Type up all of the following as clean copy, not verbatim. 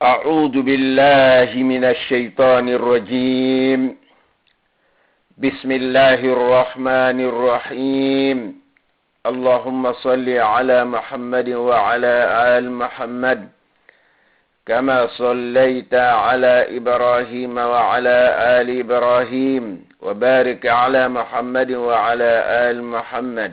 أعوذ بالله من الشيطان الرجيم. بسم الله الرحمن الرحيم. اللهم صل على محمد وعلى آل محمد كما صليت على إبراهيم وعلى آل إبراهيم، وبارك على محمد وعلى آل محمد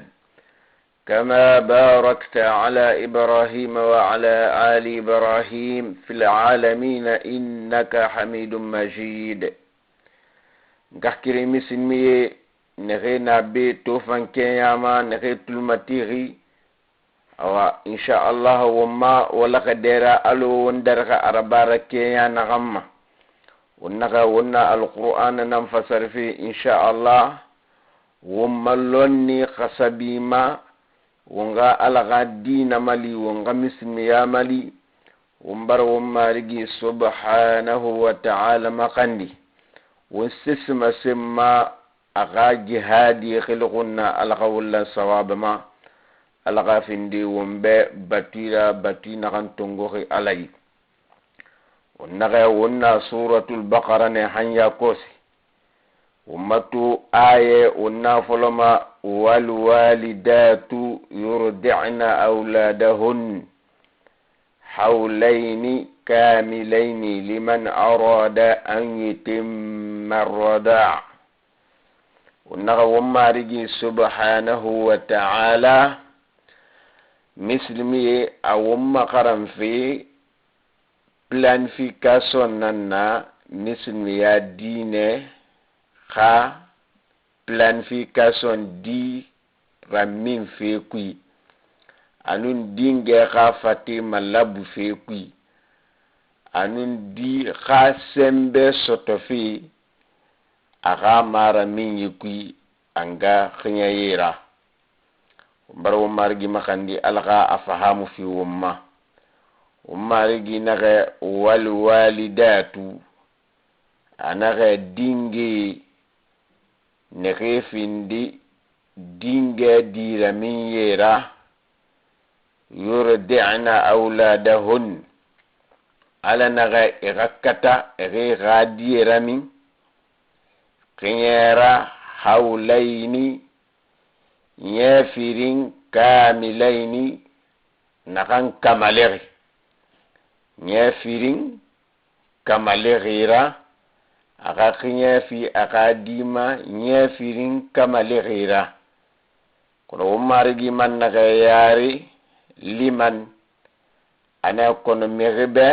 كما باركت على إبراهيم وعلى آل إبراهيم في العالمين إنك حميد مجيد. Ngaxkiri misilmiye nexe na be tofan keɲama nexe tulumatixi. Awa, inchallah, wonma walaxa dera alo won daraxa arabara keɲa naxanma won naxa wonna alqur'ana nan fasarfe. Inchallah, wonma lonni xasabima wonga Ala xa dina mali, wonga misilmiya mali, won bara won Marigi subhanahu wa ta'ala maxandi, won sesima semma a xa jihadi xilixunna. Ala xa wullan sawaba ma, Ala xa findi won be batira bati naxan tongoxi Ala yi. Won naxa won na Suratul Bakara ne hanya kosi. Won matu aye won na foloma: walwalidatu yurdi'na awladahun hawlaini kamilaini liman arada an yutimma arrada. Won naxa won Marigi subhanahu wa ta'ala misilimi ye a won maxaran fe planification nan na misilimiya diine xa planification di ramin fe kui anun dinge xa fatima labu fe kui anun di xa sembe soto fe a xa mara min yi kui anga xiɲayera. Bara wo Marigi maxandi, Ala xa a fahamu fi won ma. Won Marigi naxe: walwalidatu, a naxe dinge nexe findi dinge dira min yera, yurdi'na awladahun, Ala naxe i xa kata ixe xa diyera min xiɲɛra, hawlaini, ɲɛ firin, kamilaini, naxan kamalexi, ɲɛ firin kamalexira. A xa xiɲɛ fi a xa dima ɲɛ firin kamalexira. Kono wo Marigi man naxe yaari liman ana kono mixi be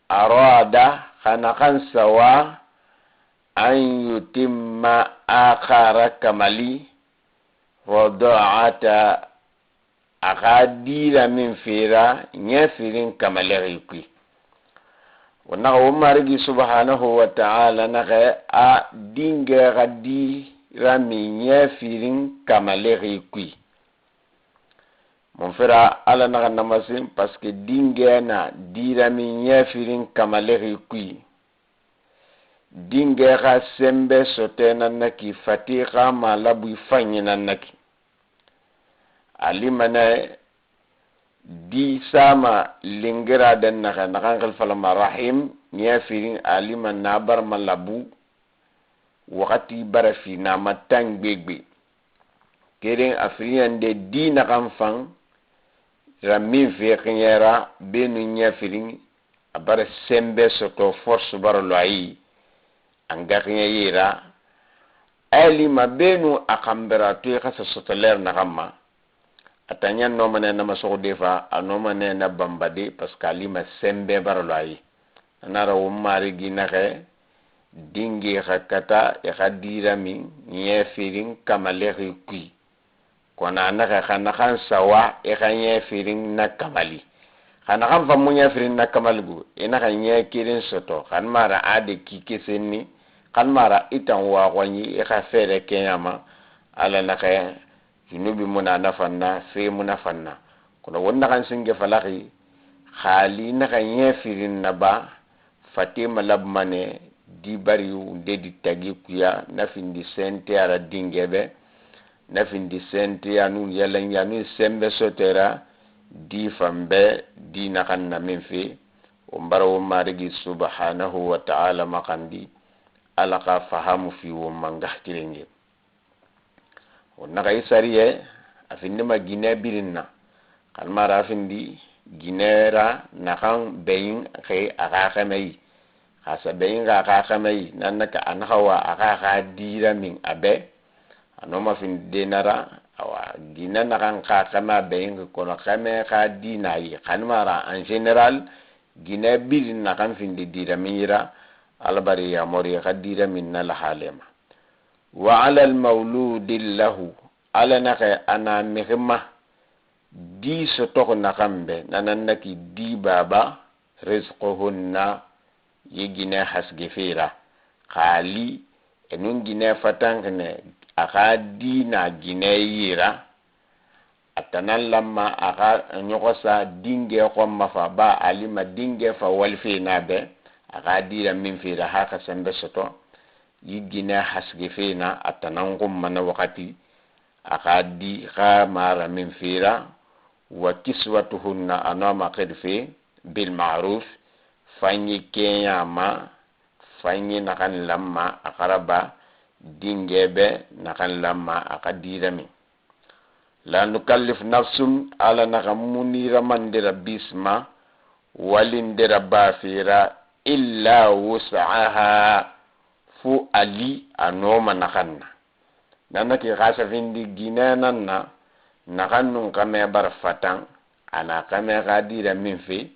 arada xa naxan sawa an yutimma akhara kamali rodoata, a xa dira min fera ɲɛ firin kamalexi kui. Wo naxa wo Marigi subhanahu wa ta'ala naxe a dinge xa dira min ɲɛ firin kamalexi kui. Mun fera Ala naxa namasen? Parce que dinge na dira min ɲɛ firin kamalexi kui, dinge xa sembe sote nan naki fati xa malabu fanyi nan naki alimana di sama lingira den naxa naxan xel falama rahim ɲɛ firin alima na barma labu waxati bara fi nama tan gbegbe keren a firin de di naxan fan ramin fe xiɲɛra benu ɲɛ firin a bara sembe soto force bara lo ayi an ga xiɲɛ yera alima benu a xanbera to i xasa soto ler naxan ma ata ɲa nomane nama soxode fa a nomane na bambade, parce que alima sembe bara lo ayi. Anara wo Marigi naxe dinge xa kata i xa dira min ɲɛ firin kamalexi kui, kono a naxe xa naxan sawa i xa ɲɛ firin na kamali, xa naxan fa mu ɲɛ firin na kamaligu i naxa ɲɛ kirin soto xan mara ade kikesenni xan mara itan waxoɲi i xa fere keɲama. Ala naxe junubi muna nafanna fe muna fanna. Kono won naxan singe falaxi xaali naxa ɲɛ firin na ba fatima labmane di bari nde di tagi kuya na findi sente ara dingebe na findi sente anu yalanya nu sembe sotera di fanbe di naxan na min fe. Won bara won Marigi subhanahu wa ta'ala maxandi, Ala xa fahamu fi won ma ngaxkirenye. Won naxa i sariye a findima Guinée birin na, xanmara a findi Guinée ra naxan beyin xe a xa xɛmɛyi, xa sa beyin xa a xa xɛmɛyi nannaka a naxa wa a xa xa dira min a bɛ a nɔma findi denara. Awa, Guinée naxan xa xɛmɛ a beyin kono xɛmɛ xa di na yi, xanmara en général Guinée birin naxan findi dira min yira, Ala bari yamori xa dira min na lahalema. Wa ala almawludi lahu, Ala naxe ana mixima di sotoxo naxan be nanannaki di baba, rizquhunna, yi Guinée hasge fera xaali enun Guinée fatanxine a xa di na Guinée yira, a tanan lamma a xa ɲoxo sa dinge xonma fa ba alima dinge fa walife na be a xa dira min fera ha xa sembe soto yi Guinée hasge fena, a tanan xunma na waxati a xa di xa mara min fera. Wa kiswatuhunna, anoma xirfe bil ma'ruf, fanyi keɲama fanyi naxan lamma a xaraba dinge be naxan lamma a xa dira min. La nukallif nafsum, Ala naxa muniramandira bisma walindira bafira illa wus'aha, fu ali a noma naxan na. Nanaki xa safindi Guinée nan na naxan nun xame bara fatan, ana xame xa dira min fe,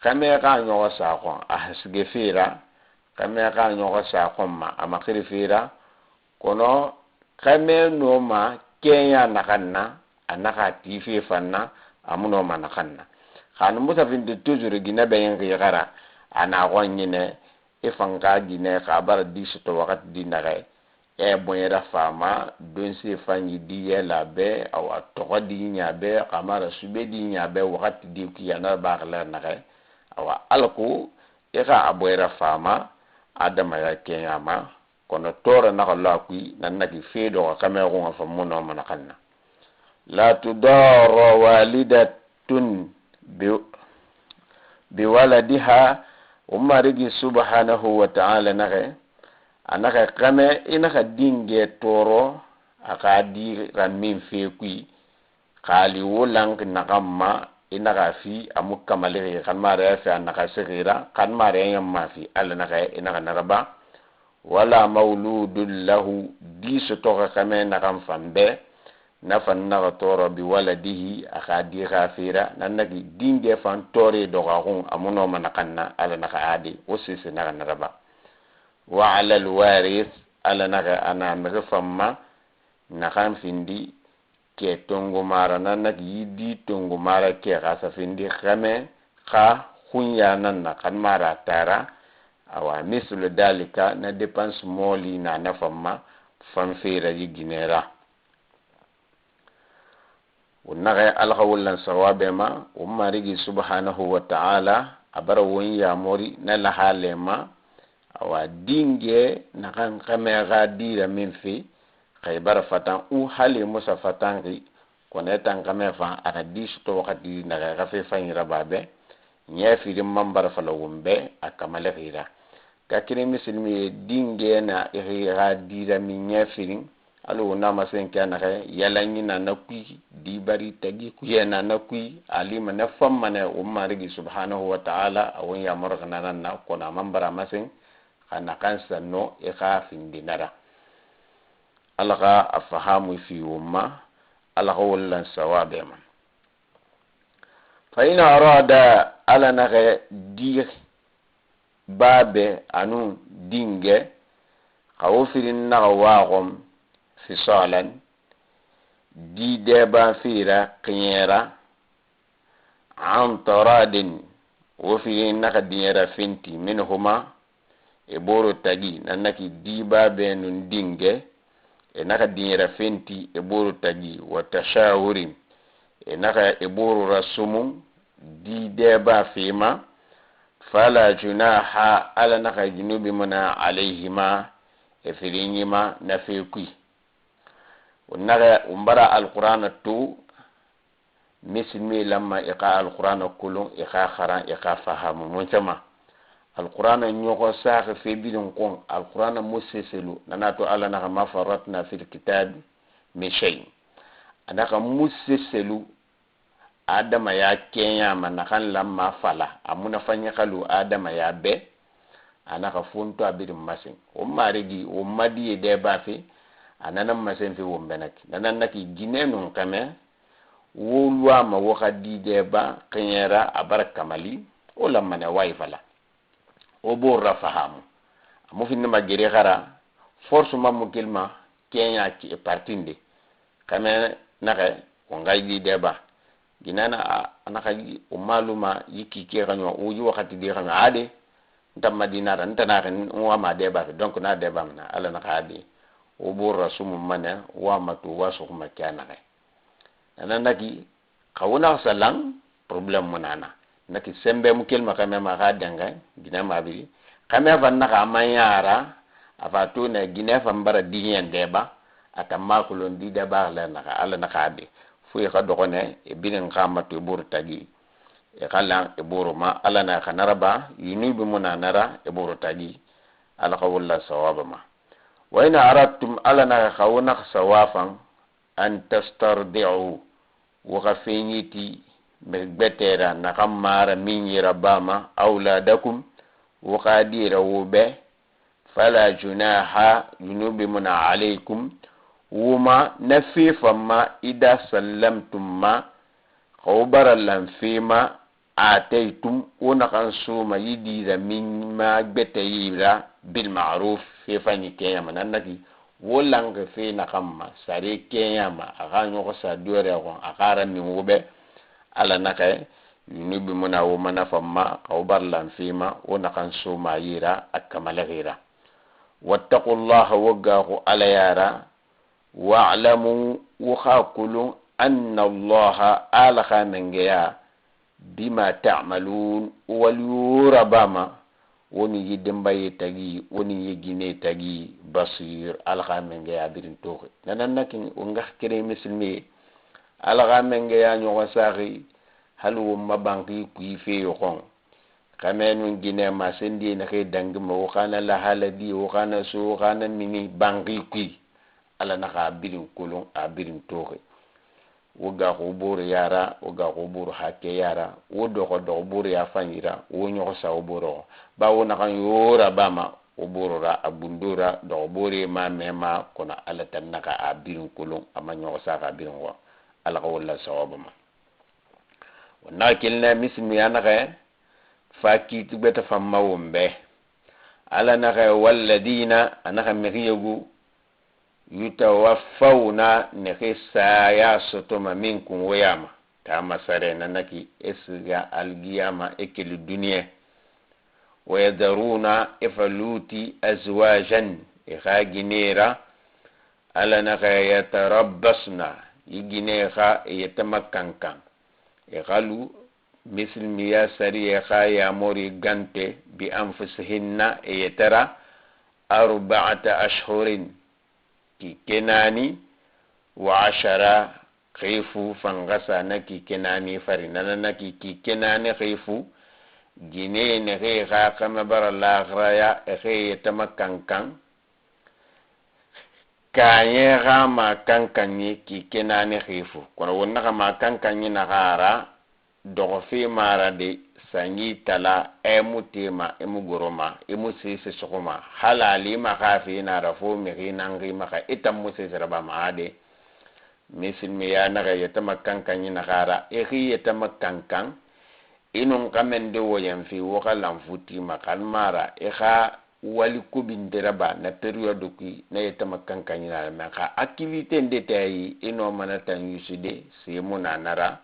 xame xa ɲoxo saxon a hasige fera, xame xa ɲoxo saxon ma a maxiri fera, kono xame noma keɲa naxan na a naxa tife fanna a mu noma naxan na. Xanu musafindi toujours Guinée beyin xixara ana xonɲine i fan xa Guinée xa bara di soto waxati di naxe e bonyera fama donse fanyi di yela be, awa toxo di ɲabe xamara sube di ɲabe waxati di kiyana baxla naxe. Awa, alako i xa a boyera fama adamaya keɲama, kono tora naxa lo a kui nan naki fe doxo xame xunga fa mu noma naxan na. La tudara walidatun biwaladiha. Wo Marigi subhanahu wa ta'ala naxe a naxa xame i naxa dinge toro a xa dira min fe kui xaali wo lanxi naxan ma i naxa fi a mu kamalixi xanmare fe a naxa sixira xanmare ɲanma fi. Ala naxa i naxa naraba wala mawludun lahu, di sotoxo xame naxan fan be na fan naxa toro bi waladihi a xa di xa fera, nannaki dinge fan tore doxaxun a mu noma naxan na. Ala naxa adi wo sese naxa naraba. Wa ala alwaris, Ala naxa ana mixi fanma naxan findi ke tongumara, nannaki yi di tongumara ke xa sa findi xame xa xunya nan na xanmara tara. Awa, mislu dalika na dépense moli na na fanma fan fera yi Guinée ra. Won naxa Ala xa wullan sawabe ma. Won Marigi subhanahu wa ta'ala a bara won yamori na lahale ma. Awa, dinge naxan xame xa dira min fe xay bara fatan u hali musa fatanxi, kono i tan xame fan a xa di soto waxati naxe xa fe fanyira babe ɲɛ firin man bara fala won be a kamalexira ka kini misilimi ye dinge na i xa dira min ɲɛ firin alo wo nama sen ke naxe yalaɲina na kui dibari tagi kuyena na kui alima na fammane. Wo Marigi subhanahu wa ta'ala a won yamoroxinanan na, kono a man bara masen xa naxan sanno i xa findinara. Ala xa a fahamu fi wo ma, Ala xa wollan sawabe ma. Fa in arada, Ala naxe di babe anu dinge xa wo firin naxa waxom fisalan di deba fira xiɲera an taradin, wo firin naxa diɲera finti minhuma e boro tagi, nannaki diba be nun dinge e naxa diɲera fenti e boro tagi, wa tashawurin e naxa e boro ra sumu di deba fema, fala junaha, Ala naxa junubi muna alayhima e firiɲima na fe kui. Won naxa won bara alqur'ana to. Misilime lamma i xa Alqur'ana kolon, i xa xaran, i xa fahamu muncama Alqur'ana ɲoxo saaxi fe birin xon. Alqur'ana mu seselu nana to Ala naxa ma farratna fil kitabi min shay. Anaxa mu seselu adama ya keɲama naxan lamma fala a munafanɲi xalu adama ya be anaxa fonto a birin masen. Won marigi won madiye de bafe a nanan masen fe won benaki nanan naki Guinée nun xeme wo luwama wo xa di ba xiɲera a bara kamali wo lammane wayi fala wo borra fahamu amu finnima gere xara force ma mu kelma keɲa partinde xeme naxe won xa di ba ginana anaxa o maluma yi kike xaɲo wo yi waxati di xaɲo ade ntamma dinara ntanaxe nwama deba fe. Donc na deba mana Ala naxa ade wo borra sumu mane wa matu wa suxuma ke a naxe nana naki xawuna salan problème mu nana naki sembe mu kelma xame ma xa denxe Guinée mabiri xame fan naxa a maɲara a fa to na Guinée fan bara diɲen deba ata makulon di deba la naxa Ala naxa ade fo i xa doxone e birin xa matu e boru tagi e xa lan e boro ma Ala na xa naraba yunubi mu na nara e boro tagi Ala xa wolla sawaba ma. Wa in aradtum, Ala na xa wo naxa sawafan an tastardi'u wo xa feɲiti mixi gbetera naxan mara min yira bama auladakum wo xa dira wo be fala junaha junubi muna alaykum wuma na fefan ida sallamtum ma xawo bara lan fema ataitum wo naxan soma yi dira min ma gbete yira bil ma'ruf fefanyi keɲama nan naki wo lange fe naxan ma sare keɲama a xa ɲoxo sa duyɔrɛ xɔn a xara min wo be Ala naxe yunubi muna wo mana famma xawo bara lan fema wo naxan soma yira a kamalexira. Wattaqullaha wo gaxu Ala yara wa'lamu wo xa kulun anna Allaha ala xa mengeya bima ta'malun waliyora bama woni yi dembaye tagi woni yi Guinée tagi basir ala xa mengeya birin toxi nanan naki wo ngax kere misilme ala xa mengeya ɲoxo saxi hali wo ma banxi kuyi fe yoxon xamenun Guinée ma sendiye naxe dangima wo xana lahala di wo xana so wo xana mini banxi kuyi Ala naxa a birin kolon a birin toxi wo gaxu boro yara wo gaxu boro hake yara wo doxo doxo boro ya fanyira wo ɲoxo sa wo boro bawo naxan yora bama wo borora a gundora doxo bore ma mema kono Ala tan naxa a birin kolon a ma ɲoxo saxa a birin xo Ala xa wolla sawaba ma wo naxa kelina misilmiya naxe fa kiiti gbete fanma won be Ala naxe walladina a naxa mixiyegu yutawaffawna nexe saya sotoma minkum woyama ta masare nanaki e siga algiyama e keli duniya wayadaruna e faluti azwajan e xa ginera Ala naxa yatarabbasna yi gine xa e yetama kankan e xalu misilmiya sariye xa yamori gante bi anfusihinna e yetara arba'ata ashhurin ki kenani wa ashara xifu fangasa na ki kenani fari nana na ki kenani xifu Guinée nexe xa xame bara laxiraya exe yetama kankan kaɲe xa ma kankanɲi ki kenani xifu kono won naxa ma kankanɲi naxara doxo fe mara de sanji tala emu tema emu goroma emu sese soxoma halali ma xa fe nara fo mixi nanxi maxa i mu sese raba ma ade misilmiya naxa yetama kankanɲi naxara i xi yetama kankan inun xamende woyen fi wo xa lanfutima xan mara i xa wali kobindera ba na période kui na yetama kankanɲi nara mais xa activité nde tayi i no mana tan yusude semu na nara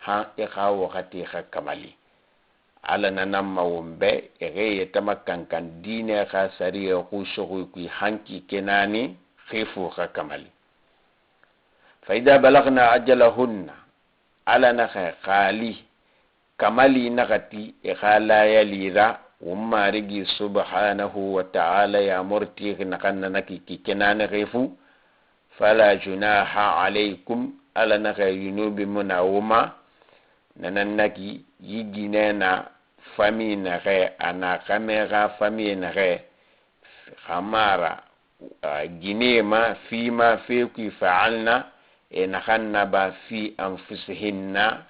han i xa waxati xa kamali Ala nanan ma won be exe yetama kankan diine xa sariye xu soxoy kui hanki kenani xifu xa kamali fa ida balagna ajalahunna Ala naxa xaali kamali naxati i xa layalira won marigi subhanahu wa ta'ala yamortixi naxan nanaki ki kenani xifu fala junaha alaykum. Ala naxa yunubi mu na wo ma nanannaki yi ginɛ na fami naxɛ ana xame xa fami naxɛ xamara gine ma fima fe kui fa'alna e naxan naba fi anfusihinna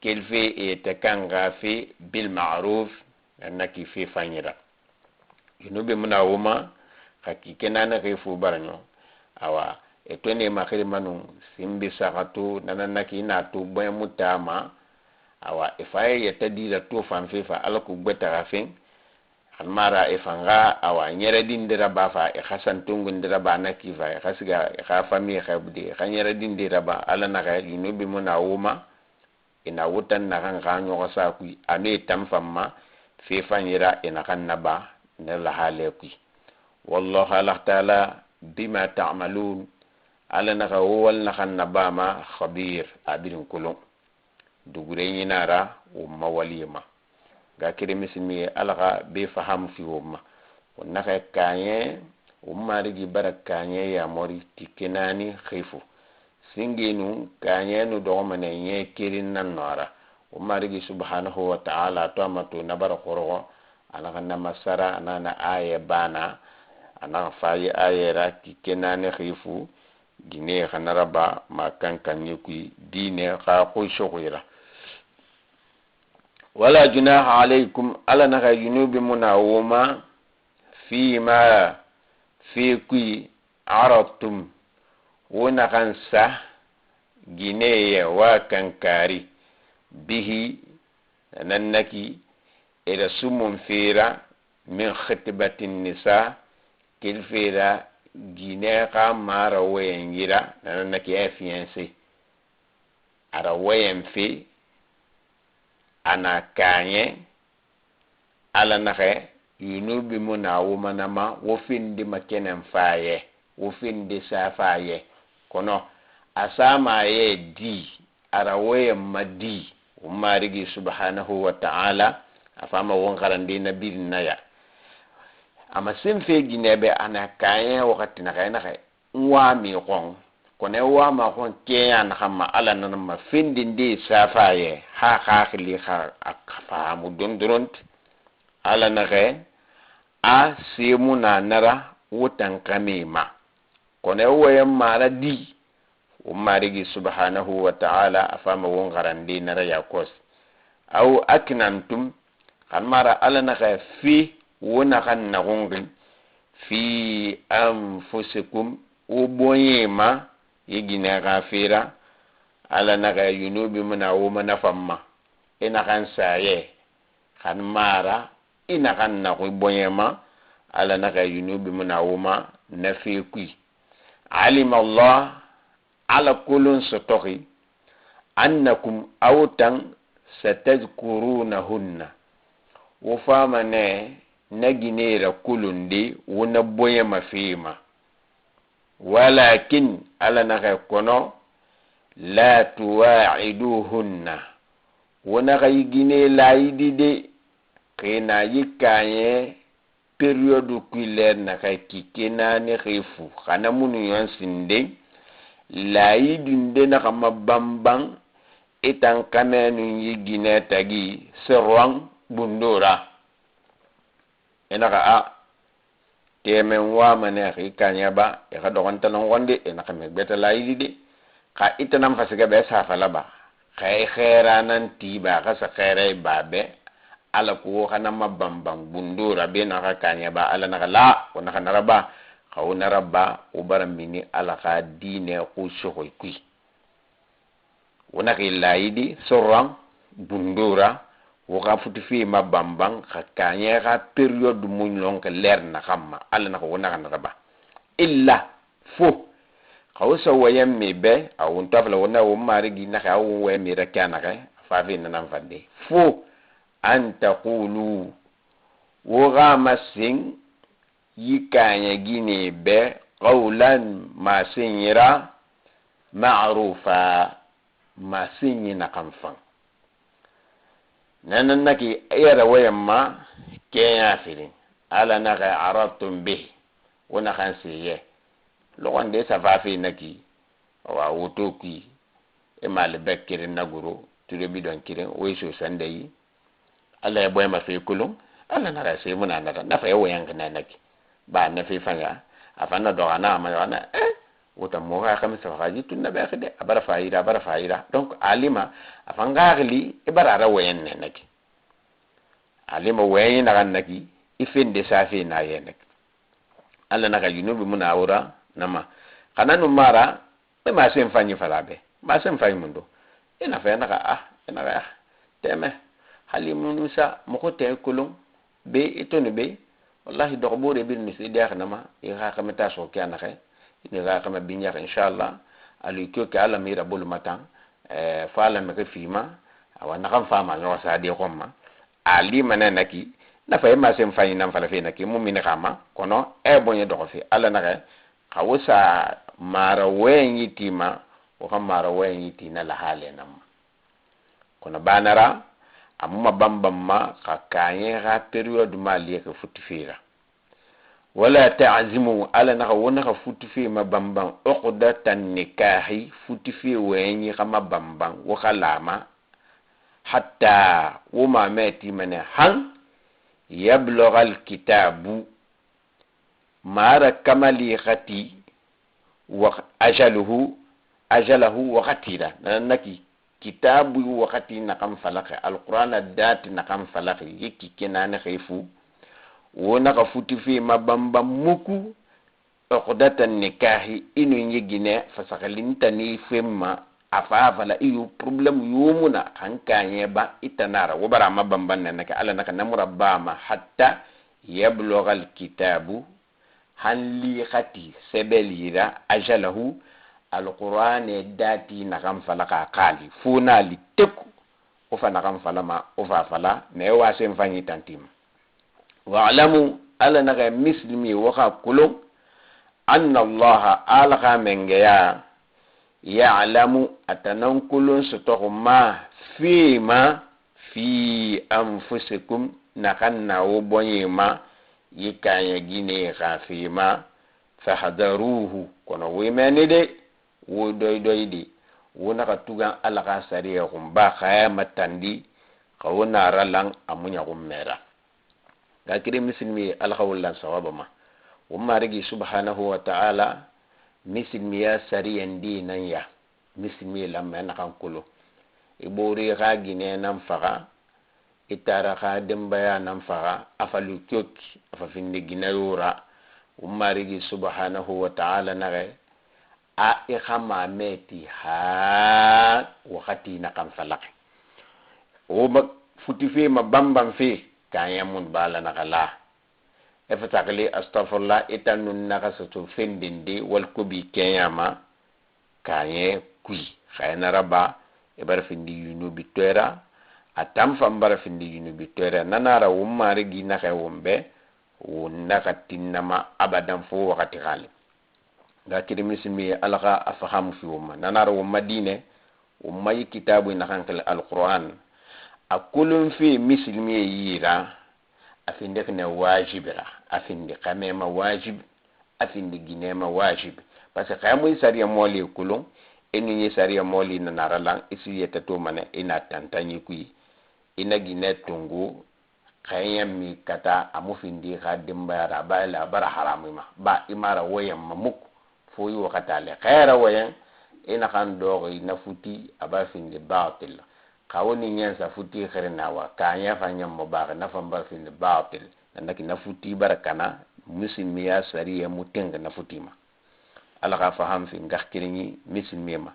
kelfe e takan xa fe bil ma'ruf nannaki fe fanyira yunubi mu na wo ma xa kike naani xe fu baraɲo awa e to ne maxiri manu simbi saxatu nanannaki ina to bɔɲɛ mu tama awa e fa ye yɛtɛ dira to fanfe fa Ala ko gbɛtaxa fen mara e fanga awa ɲɛrɛdin ba fa e xa santungun ba na kifa e xa siga e xa fami xebde e xa ɲɛrɛdin ba Ala naxa yunubi mu na wo ma ina wutan naxan xa ɲɔxɔ sa kui anu e tan fanma fe fanyira e naxan naba ne lahale kui. Wallahu Allah taala bima ta'malun Ala naxa wo wal naxan nabama khabir abirin kulun dugure ɲinara wo ma walima ga kere misilmi Ala xa be fahamu fi wo ma wo naxa kaɲɛ wo marigi bara kaɲɛ yamori ti kenani xifu singenu kaɲɛ nu doxomane ɲɛ kerin nan nɔra wo marigi subhanahu wa ta'ala to ama to nabara xoroxo anaxa namasara anana aye bana anaxa fayi ayera ti kenani xifu gine xanaraba ma kankanɲe kui dine xa xuy soxuyra. Wala junaha alaykum Ala naxa yunubi muna woma fima fe kui aradtum wo naxan sa gineye wa kankari bihi nannaki eda sumun fera min khitbati nisa kelfera gine xa mara wayen yira nannaki a fiancé ara wayen fe ana kaɲɛ Ala naxa yunubi mu na womanama wo findima kenen faye wo findi safaye kono a sama ye di ara wayen ma di wo marigi subhanahu wa ta'ala a fama won xarandi na birin naya ama sen fe ginɛbɛ ana kaɲɛ wakati naxa naxa n wami xɔn kono i wama xɔn keɲa naxan ma Ala nanama findinde safaye ha xaxili xa a fahamu dondoront Ala naxe a semu na nara wo tankame ma kono i wayen mara di wo marigi subhanahu wa ta'ala a fama won xarandi nara yakos aw aknantum xan mara Ala naxe fi wo naxan naxunxi fi anfusikum wo boɲe ma ye gine xa fera Ala naxa yunubi muna wo ma nafan ma i naxan saye xan mara i naxan naxu boɲe ma Ala naxa yunubi muna wo ma na fe kui alima Allah ala kolon sotoxi annakum aw tan satadkurunahunna wo fama ne na ginera kulunde wo na boɲe ma fema walakin Ala naxa kono la tuwa'iduhunna wo naxa yi gine layidi de xena yi kaɲɛ période kuiler naxa kike naani xifu xana munu yon sinde layidunde naxa ma banban itan kamenu yi gine tagi sirran bundora inaxa a temen wamane xi kaɲa ba i xa doxontanan de inaxa me gbeta layidi de xa itanan fasiga be safala ba xa i xeranan tiba xa sa xeray babe Ala ko xana ma banban bundora be naxa kaɲa ba Ala naxa la wo naxa naraba xa wo naraba wo bara mini Ala xa dine xu soxoy kui wo naxi layidi sorran bundora wo xa futu fe ma banban xa kaɲɛ xa période muɲlon ke ler naxan ma Ala naxa wo naxa naraba illa fo xa wo sa wayan mi be a won tafala wo na wo marigi naxa a won wayan mi ra kya naxe fafe nanan fande fo an taqulu wo xa ma sin yi kaɲɛ gine be qawlan ma sinyira ma'rufa ma sinyi naxan fan nanan naki yara wayan ma kenya firin Ala naxa aradtum bih wo naxan seye loxonde safafe naki awa woto kui. E mali bek kirin na guru tudo bidon kirin wo so sande yi alla ya boy ma fe kulun alla na ra se muna na na fa yawo yang na naki ba na fe fanga afana do ana ma ana wota mo ga kam sa ga tun na be khide abara faira abara faira. Donc alima afanga gli e bara ra wayen ne naki alima wayen na naki ifende safi na yenek alla na ga junubi muna wura nama kana nu mara e ma sen fanyi falabe ma sen fanyi mundo ina fa na ga ah ina ga teme hali munusa mo ko te kulun be itoni be wallahi dogbore bir ni sidi nama i ga kamata so kya na khay ni ga kama binya inshallah alu ko ka ala mira bolu matan fa ala me fima awa na kan fama no sa di komma ali mana naki na fa ma sem fa nan fala fe naki mu min kama kono e bonye do fi ala na ga kawsa mara wen yitima o kam mara wen yitina la hale nam kono banara amuma bambam ma ka kanye ga periode ma liye ka futifira wala ta'zimu ala na wona ka futifi ma bambam uqdatan nikahi futifi wenyi kama bambam wo kalama hatta woma meti mane han yablugha alkitabu mara kamali khati wa ajaluhu ajalahu waqtira naki kitabu wakati na kam falaki alqur'ana dati na kam falaki yiki kenane khifu wona ka futi fi mabamba muku uqdatan nikahi inu yigine fasakalintani femma afa fala iyu problem yumuna kan kanye ba itanara wobara mabamban naka ala naka namura bama hatta yablugha alkitabu han li khati sebelira ajalahu alqur'ane dati naxan falaka xaali funali teku wo fa naxan falama wo fa fala me wa sen fañi tantima wa'lamu ala naxa mislimi wo xa kulon anna allaha ala xa mengeya ya'lamu atanan kulon sotoxu ma fima fi anfusikum naxan na wo boɲe ma yi kaɲa gine xa fima fahdaruhu kono wimeni de wo doy doy di wo naxa tugan ala xa sariya xun ba xaya matandi xa wo nara lan a muɲaxun mera ga kiri misilmi ala xa wollan sawaba ma wo marigi subhanahu wa ta'ala misilmiya sariyan di nan ya misilmi lamma naxan kulo i bori xa gine nan faxa i tara xa denbaya nan faxa a falu kyoki a fa findi ginayora wo marigi subhanahu wa ta'ala naxe a i xa mameti ha waxati na kan falaki wo ma futi fe ma bamban fe kaɲa mun bala naxa la e fatakili astaghfirullah ita nun naxa soto fendende wal kobi keɲama kaɲe kui xaye naraba i bara findi yunubi toera a tan fan bara findi yunubi toera nanara wo marigi naxe won be wo naxa tinnama abadan fo waxati xaali ga kiri misilmi ala xa a fahamu fi woma nanara wo madine wo mayi kitabu naxan xil alquran a kulun fi misilmi yira a findi xine wajibira a findi xamema wajib a findi ginema wajib parce que xamuy sariya mooli kulun inu ñi sariya mooli nanara lan i si yetta to mana ina tantañi kuyi ina gine tungu xayan mi kata amu findi xa dembayara a ba la bara haramu ma ba i mara woyen ma muk fo yi wakata le xayara woyen ina xan doxi na futi a ba findi batil xawo ni ñansa futi xirinawa kaña fa ñammo baxe na fan bara findi batil nandaki na futi bara kana misilmiya sariya mu teng na futima ala xa faham fi ngax kiriñi misilmiya ma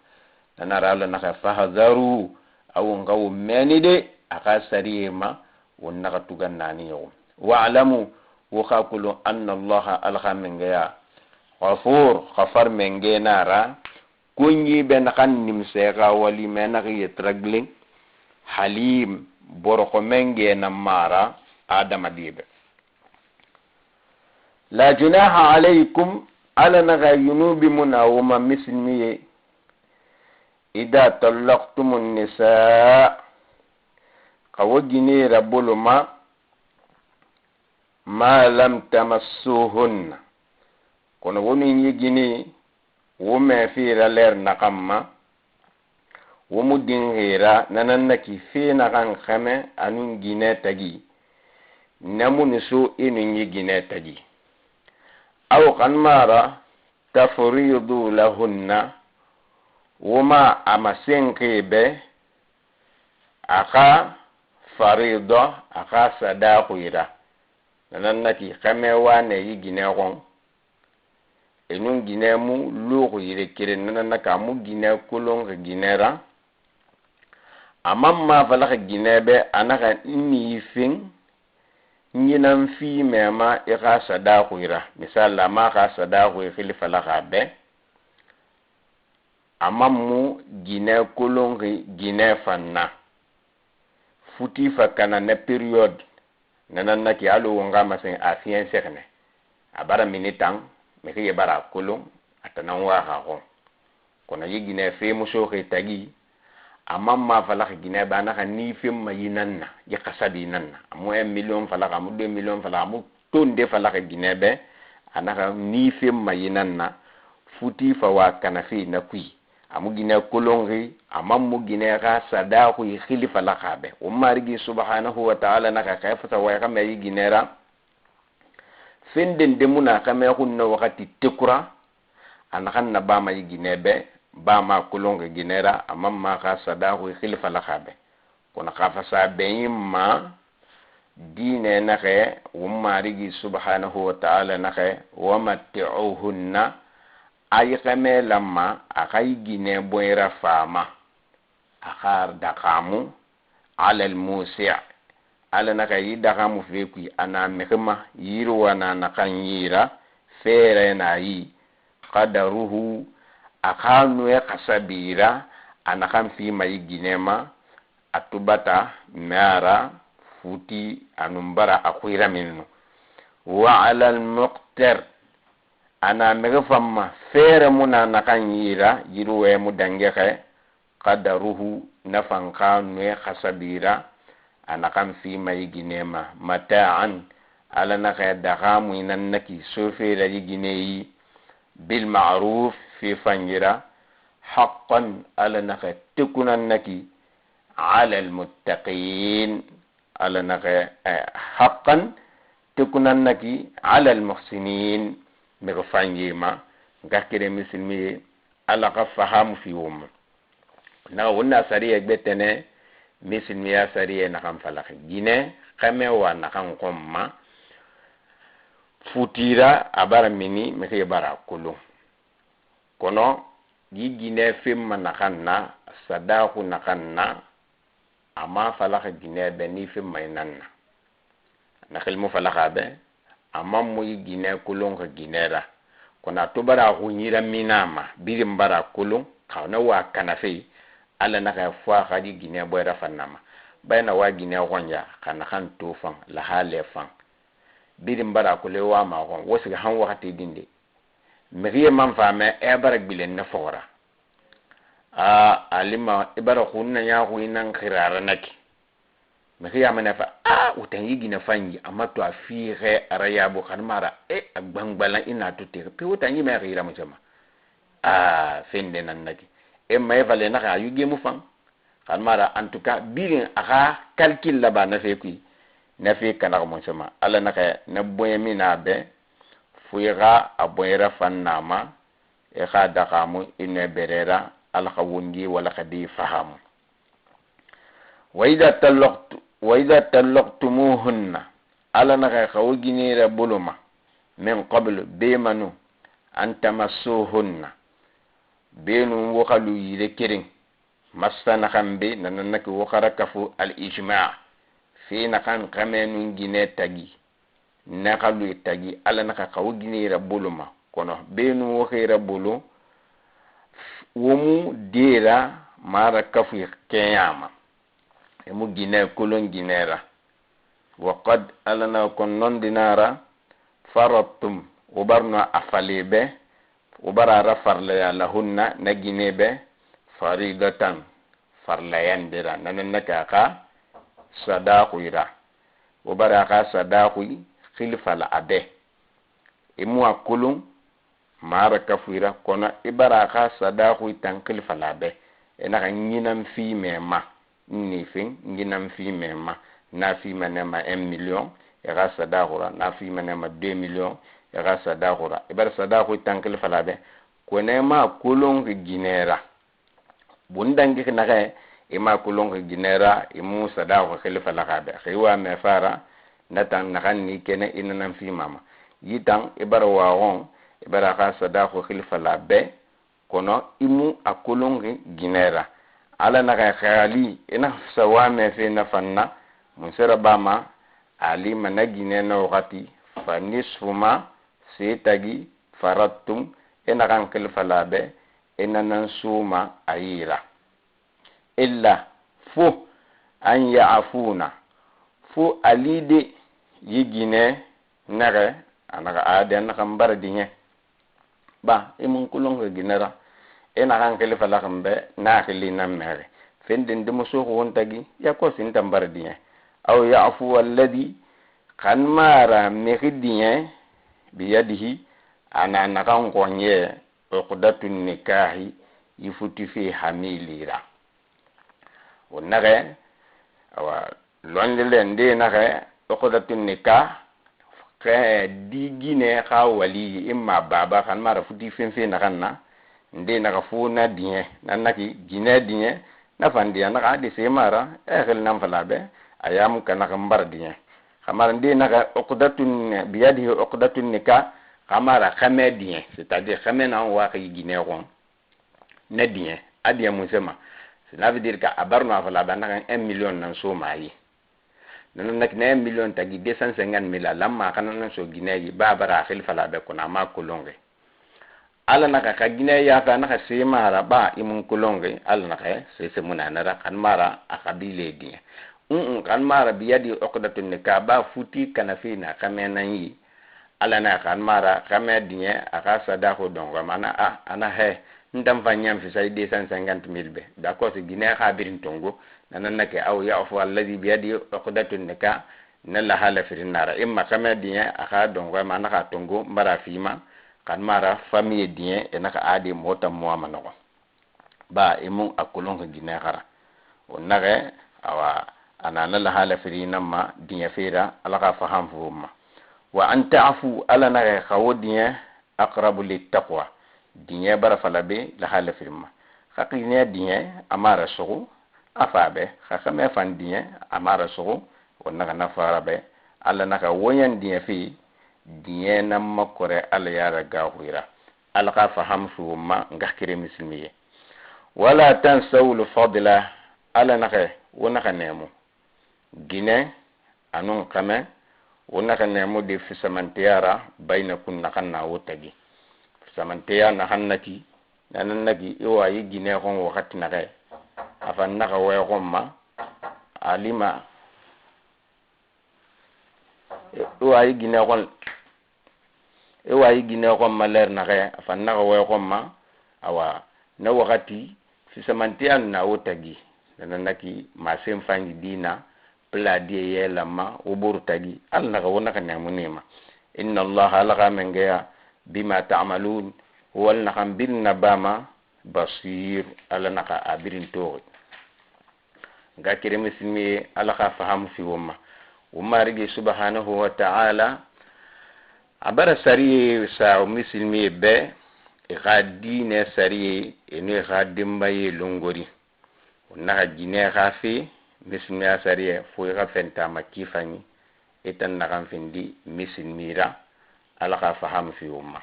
nanara ala naxa fahadaru awo ngawo meni de a xa sariye ma won naxa tugan nani yoxum wa'lamu wo xa kulo anna allaha ala xa mengeya ghafur khafar menge nara kunyi be naxan nimse xa wali me naxi yetraglen halim boroko menge na mara adama dibe la junaha alaykum ala naxa yunubi muna woma misilmiye ida talaqtumu nisa xawo ginera boloma ma lam tamassuhunna kono wonin ye gini wo me fira ler naxan ma Wo mu dinxe ra na nan naki fe naxan xɛmɛ a nun ginɛ tagi, na mu nu so i nun yi ginɛ tagi. Aw xanmara tafridu lahunna, wo ma a masenxe bɛ a xa farida, a xa sadaxui ra. Na nan naki xɛmɛ wane yi ginɛ xɔn, e nun ginɛ mu luxu yire keren. Na nan naki a mu ginɛ kolonxi ginɛ ra, a man ma falaxi ginɛ bɛ a naxa n ni fen n yinan fi mɛma i xa sadaxui ra. Misali, a ma xa sadaxui xili falaxa bɛ, a man mu ginɛ kolonxi ginɛ fan na. Futi fa kana na période, na nan naki alo won xa masen a fiɲɛ sɛxinɛ, a bara mini tan, mixi ye bara a kolon, a tanan waxa xɔn. Kono yi ginɛ fe musoxi tagi, a man ma falaxi ginɛ bɛ a naxa ni fen ma yi nan na, yi xasabi nan na. A mu 1 million falaxi, a mu 2 millions falaxi, a mu tonde falaxi ginɛ bɛ a naxa ni fen ma yi nan na. Futi fa wa kana fe na kui, a mu ginɛ kolonxi, a man mu ginɛ xa sadaxui xili falaxa bɛ. Won Marigi subhanahu wa ta'ala naxa xe fasa way xame yi ginɛ ra fen dende mu na xɛmɛ xun na waxati tekura, a naxan na bama yi ginɛ bɛ ba ma kolonxi ginɛ ra, a man ma xa sadaxui xili falaxa bɛ. Kono xa fasa bɛɲin ma diinɛ naxe, won Marigi subhanahu wa ta'ala naxe wa matti'uhunna, ayi xɛmɛ lamma a xa yi ginɛ bɔɲɛ faama, a xa daxamu ala almusi. Ala naxa yi daxamu fe kui, a na mixi ma yiriwa na naxan yira feere na yi qadaruhu, a xa nuɛ xasabira a naxan fima yi ginɛ ma, a tubata mɛ futi anun bara a xuira minnu. Wa ala almuqtar, ana mixi fanma feere mu na naxan yira yiriwɛ mu dangexe qadaruhu, nafan xa nuɛ xasabira a naxan fima yi ginɛ ma. Mata'an, Ala naxa daxamu nan naki sofera yi gine yi bilma'ruf fi fangira. Haqqan, Ala naxa tekunan naki ala almuttaqin. Ala naxa haqqan tekunan naki ala almuhsinin, mixi fange ma. Nka kere misilmi ye, Ala xa fahamu fi wo ma. Naxa won na sariya gbetene misilmiya sariya naxan falaxi ginɛ xɛmɛ wa naxan xɔn ma futira, a bara mini mixi bara kolon. Kono yi ginɛ fen ma naxan na sadaxu naxan na, a ma falaxi ginɛ bɛ ni fen ma nan na na xilmu falaxa bɛ, a man mu yi ginɛ kolonxi ginɛ ra. Kono a to bara a xuɲira mina ma birin bara kolon xa na wa kanafe. Ala naxa fo a xa yi ginɛ bɔyira fanna ma bayina wa ginɛ xɔnya xa naxan to fan lahale fan birin bara kole wa ma xɔn wo sigi han waxati dinde mixi ye man faamɛ e bara gbilen ne fɔxɔra a alima i bara xunna ɲa xuyi nan xirara naki mixi ya mana fa a wutan yi gina fanyi amma to a fixe ara yabo xan mara e a gbangbalan ina to te pe wutan yi ma xira musama a fende nan naki e ma e fale naxa a yuge mu fan xan mara. En tout cas birin a xa calcul laba na fe kui na fe kanax musama. Ala naxa na boɲe mina be fo i xa a boɲera fan nama i xa daxamu i ne berera. Ala xa wongi wala xa di fahamu. Wa ida tallaqtumuhunna, Ala naxa xa wo ginera boloma min qablu bemanu an tamassuhunna, benu wo xalu yire keren massa naxan be nanannaki wo xara kafu al ijma fe naxan xame nun gine tagi na xalu tagi. Ala naxa xa wo ginera boloma, kono benu wo xera bolo wo mu dera mara kafu keɲama emu gine kolon ginera. Wa qad, Ala na kon nondinara faradtum, wo barno a fale be, wo bara ara farlaya lahunna na gine be faridatan, farlayandira nanannaka a xa sadaxuyra, wo bara a xa sadaxuy xili fala a be i mu a kolon mara kafuyra. Kono i bara a xa sadaxuy tan xili fala a be. E naxa ɲinan fime ma ni fen ɲinan fime ma na fima ne ma 1 million e xa sadaxura, na fima ne ma 2 million e xa sadaxura. E bara sadaxu tankili fala be kone ma kolonxi ginera bundangixi naxe i ma kolonxi ginera i mu sadaxu xili falaxa be xi wa me fara natan naxan ni kene i nanan fima ma yitan i bara waxon i bara xa sadaxu xili fala be kono i mu a kolonxi ginera. Ala naxa xali ina sawa me fe na fanna munsera bama ali mana gine na waxati fa nisfu ma setagi farattum e naxan xili fala be e nanan suma a yira illa fo an yaafuna fo alide yi gine naxe anaxa ade a naxan bara diɲɛ ba i mun kulonxi ginera e naxan xili falaxin be na xili nan mexe fenden demusoxu won tagi ya kosi ntan bara diɲɛ aw yafu alladi xan mara mexi diɲɛ biyadihi ana naxan xɔɲɛ uqdatu nikahi yi futi fe hamilira wo naxe awa lonlele nde naxe uqdatu nikah xe di gine xa wali imma baba xan mara futi fen fe naxan na nde naxa fo na diɲɛ na naki gine diɲɛ na fandiya naxa adi se mara e xel nan fala be ayamu kana xan bara diɲɛ xamara nde naxa uqdatun biyadihi uqdatun nikah xamara xame diɲɛ, c'est à dire xame nan waxi gine xon na diɲɛ a diɲɛ mun sema. Cela veut dire que a barno a fala be naxan 1 million nan so mayi nana nak na 1 million tagi 250 mille lamma xana nan so gine yi ba bara xil fala be kono ama kolonge ala naka xa gine yafa naxa semara ba imun kolonge ala naka sese munanara xan mara a xabile diɲɛ un xan mara biyadi uqdatun nikah ba futi kana fi na xame nan yi ala na xan mara xame diɲɛ a xa sadaxu dongo mana a ana he ntan fa ñam fi say 250 mille be d'accord si gine xa birin tongo nana nake aw yafu alladhi biyadi uqdatun nikah na la hala firinara imma xame diɲɛ a xa dongo ma naxa tongo mbara fima xan mara famille diɲɛ e naxa adi mota moa ma noxo ba imu a kolonxi gine xara wo naxe awa anana la hala firina ma diɲɛ fera ala xa faham fo ma wa an ta'fu ala naxe xawo diɲɛ aqrabu littaqwa diɲɛ bara fala be la hala firima xa xine diɲɛ a mara suxu a fa be xa xame fan diɲɛ a mara suxu wo naxa nafara be ala naxa woɲan diɲɛ fi diɲɛ nan makore ala yara gaxuyira ala xa faham fi wo ma nga kire misilmiye wala tansawul fadla ala naxe wo naxa nemu gine anun xame wo naxa nemu di fisamanteyara bayna kun naxan na wo tagi fisamanteya naxan nati nanan nagi i wayi gine xon waxati naxe afan naxa we xon ma alima i wayi gine xon i wayi gine xon ma ler naxe afan naxa we xon ma awa na waxati fisamanteya na wo tagi nana naki masen fangi dina pla die yelamma wo boru tagi ala naxa wo naxa nemu nema inna allaha ala xa mengeya bima ta'malun wal naxan birin na bama basir ala naxa a birin toxi nga kere misilmiye ala xa fahamu fi wo ma wo marigi subhanahu wa ta'ala a bara sariye sa misilmiye be i xa diine sariye eno i xa denbaye longori wo naxa jine xa fe misilmiya sariye fo i xa fentama kifaɲi i tan naxan findi misilmira ala xa fahamu fi wo ma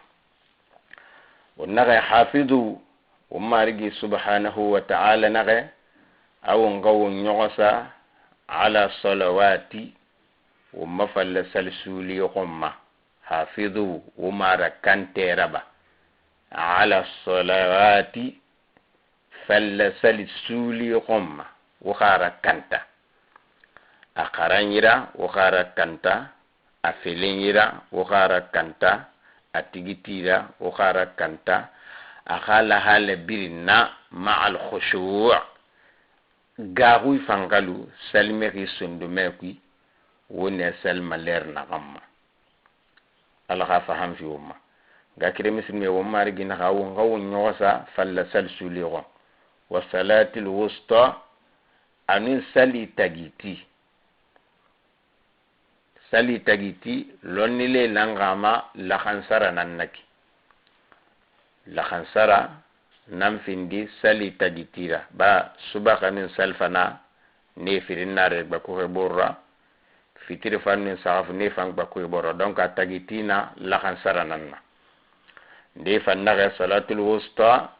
wo naxa hafidu wo marigi subhanahu wa ta'ala naxe awon ga wo ɲoxo sa ala salawati wo mafalla salisuli xon ma hafidu wo mara kanteraba ala salawati falla sali suli xon ma wo xara kanta a xaranɲira wo xara kanta a felenɲira wo xara kanta a tigitira wo xara kanta a xa lahala birin na ma'al khushu' gaxuy fanxalu salimexi sondomɛ kui wo ne salima ler naxan ma ala xa faham fi wo ma nga kire misilime wo marigi naxa wo xa wo ɲoxo sa falla sal suli xon. Wa salatil wusta, anin sali tagiti. Sali tagiti lonnile langama lahansara nan naki lahansara nan findi sali tagitira ba subaxanin salfana ne firinnare gbakuxe borra, fitiri fannin saxafu ne fan gbakuxe borra. Donc a tagitina lahansara nan na nde fannaxe salatul wusta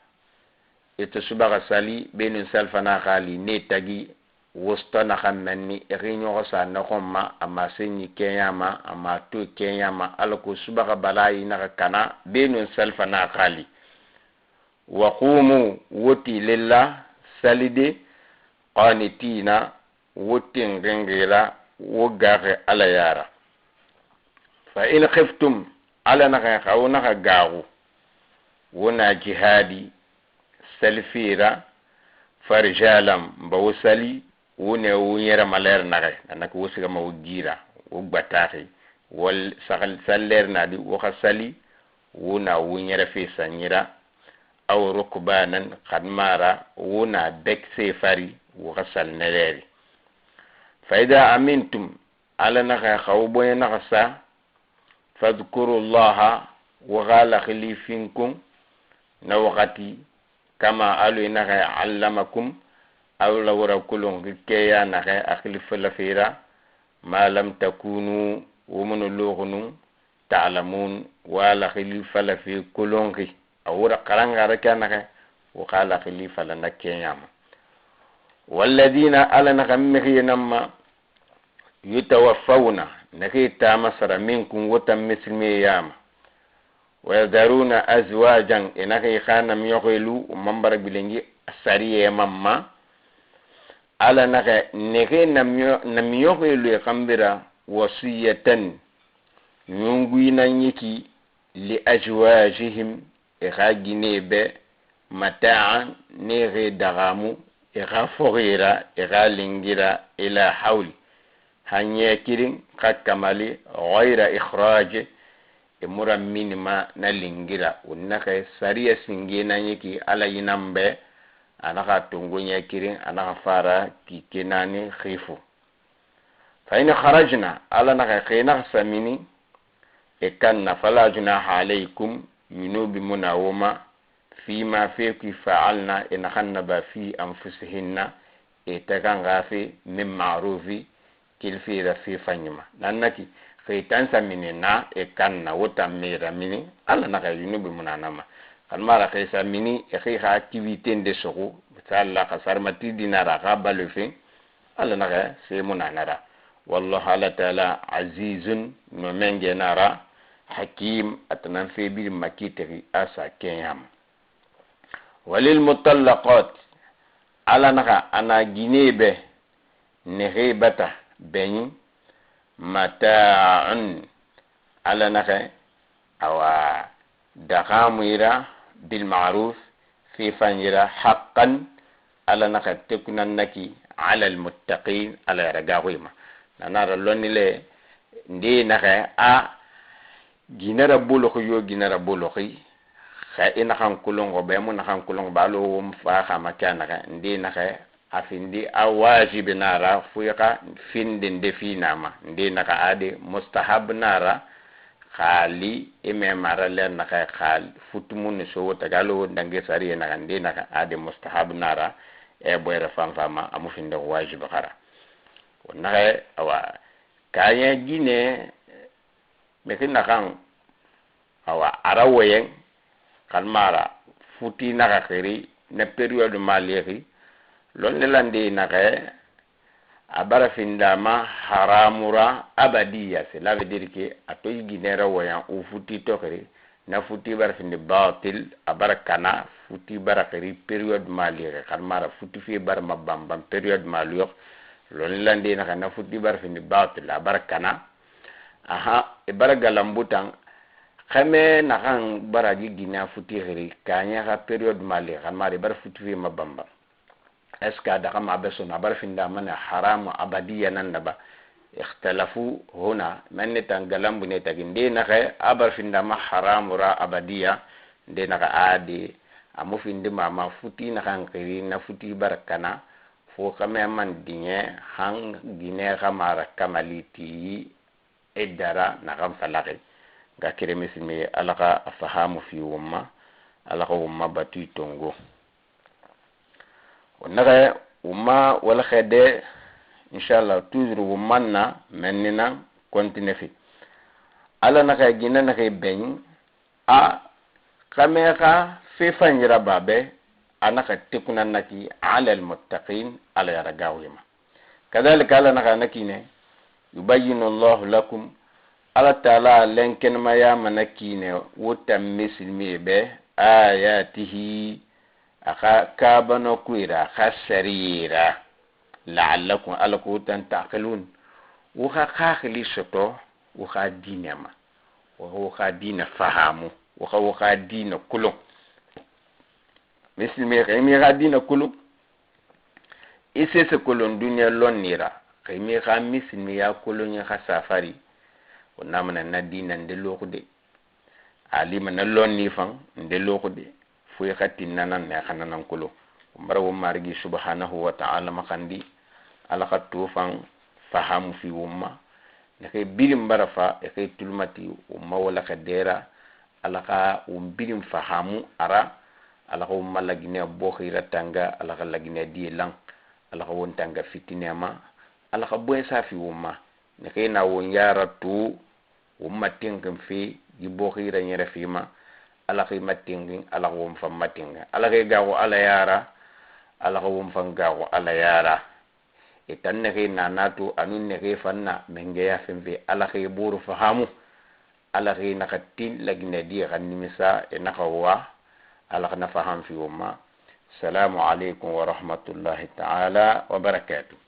ite subaxa sali benin salfana xali ne tagi wusta naxan menni ixi ɲoxo sa noxon ma, a masenyi keɲama, a ma to keɲama. Ala ko subaxa balayi naxa kana benun salfana xali. Wa qumu, woti lella salide, qanitina, wo tinxinxira, wo gaxe Ala yara. Fa in khiftum, Ala naxa xa wo naxa gaaxu, wo na jihadi salifira, farijalan ba wo sali wo ne wo yɛrɛmalɛri naxɛ nanaki wo sigama wo gira wo gbataxi wo salleri nadi wo xa sali wo na wo yɛrɛfe sanyira, aw rukbanan xadmara wo na bek sefari wo xa sal nɛrɛri. Fa ida amintum, Ala naxa xa wo boɲɛ naxa sa, fadhkuru llaha, wo xa laxili finkun na waxati kama alu naxa allamakum, aw lawra kulon keya naxe a xili falafera ma lam takunu wo munu loxunu ta'lamun, wa laxili falafe kolonxi a wora xarangara ke naxe wo xa laxili fala na keɲama. Walladina, Ala naxa mixiye namma yutawaffawna naxe tama sara minkum wotan misilime yama, wa yadaruna azwajan e naxe xa yoxelu o mambara gbilengi sariye mamma. Ala naxe nexe namiyoxelu e xambira wasiyatan ɲunguinanyiki li azwajihim e xa gine be mataan nexe daxamu e xa foxira e xa lingira ila hawli hanye kirin xa kamali gayra ikhraje e mura minima na lingira. O naxe sariya singe nanyiki Ala yinan be a naxa tongo ɲɛ kirin, a naxa fara kike naani xifu. Fa in kharajna, Ala naxa xe naxa samini e kanna, fala junaha alaykum, yunubi muna woma fima fe kui fa'alna e naxan naba fi anfusihinna e tagan fe min ma'rufi kilfira fi fanyima. Nannaki xe tan samini na e kanna wo tammera mini, Ala naxa yunubi muna nama xan mara xe samini e xe xa activité nde soxu salla xa sarmati dinara xa balo fen, Ala naxa se munanara. Wallahu, Ala taala azizun no menge nara hakim atanan fe biri makitixi a sa keɲama. Walil mutallaqat, Ala naxa ana gine be nexe bata beɲi mata'un, Ala naxe awa daxamuyira bilmaruf fi fanyira haqqan, Ala naxa tekunan naki ala almuttaqin Ala yara gaxuyima. Nanara lonnile ndi naxe a ginara boloxi yo ginara boloxi xa i naxan kulonxo be mu naxan kulonxo be alo wom fa xama ke a naxe ndi naxe a findi a wajibi nara foyi xa finde nde finama ndi naxa ade mustahab nara xaali i me mara ler naxe xaal futumuni sowo taga alo wo dange sariye naxa ndi naxa ade mustahab nara e boyra fanfama amu finde wajibi xara. Wo naxe awa kaɲa gine mexi naxan awa ara woyen xan mara futi naxa xiri na période ma lexi lonne landi naxe a bara findama haramura abadiya. Cela veut dire que a to ginera woyan u futi to xiri na futi bara findi batil, a bara kana futi bara xiri période ma lexi xan mara futi fe bara ma bamban période ma luyox lonni landi naxe na futi bara findi batil, a bara kana aha e bara galambutan xeme naxan baraji gina futi xiri kaɲa xa période ma lexi xan mara e bara futi fe ma bamban. Est ce que a daxa ma be sono a bara finda mana haramu abadiya nan naba? Ikhtalafu huna men ne tan galambu ne tagi nde naxe a bara finda ma haramu ra abadiya nde naxa adi A mu findima ma futi naxan xiri na futi bara kana fo xame man diɲɛ han ginɛ xa mara kamali tiyi eddara naxan falaxi. Nga kere misilime, Ala xa a fahamu fi won ma, Ala xa won ma batui tongo. O naxe won ma walaxɛ inshallah toujours won man na maintenant continue fi. Ala naxa ginɛ naxe bɛɲin a xame xa fe fanyi raba be a naxa tekuna naki ala almuttaqin, Ala yara gawima. Kadhalika Ala naxa nakine yubayinu Allahu lakum, Ala taala lenkenemaya mana kine wo tan misilimi be ayatihi, a xa kabano kuira, a xa sariyera, la'allakum, Ala ko tan taqilun, wo xa xaxili soto wo xa diine ma, wo xa diine fahamu, wo xa wo xa diine kulun. Misilimi, xemi xa diine kulun, i sese kolon duniya lonnira. Xemi xa misilimiya koloɲe xa safari wo namana na diina nde loxu de alima na lonni fan nde loxu de fo i xa tinnanan ne xananan kolo. Bara wo Marigi subhanahu wa ta'ala maxandi, Ala xa to fan fahamu fi won ma. Nexe birin bara fa e tulmati won ma wala xa dera, Ala xa won birin fahamu ara. Ala xa won ma Laginɛ boxira tanga, Ala xa Laginɛ die lan, Ala xa won tanga fitine ma, Ala xa boyen sa fi won ma. Nexe na won yara to won ma tinxin fe yi boxira ɲɛrɛ fima. Ala xa ma tinxin, Ala xa won fan ma tinxin, Ala xa gaxu Ala yara, Ala xa won fan gaxu Ala yara. E tan nexe nanato anu nexe fanna mengeya fen fe, Ala xa boru fahamu, Ala xa naxa tin Laginɛ die xa nimisa e naxa wa, Ala xa na faham fi won ma. Salamu alaikum wa rahmatullahi ta'ala wa barakatuh.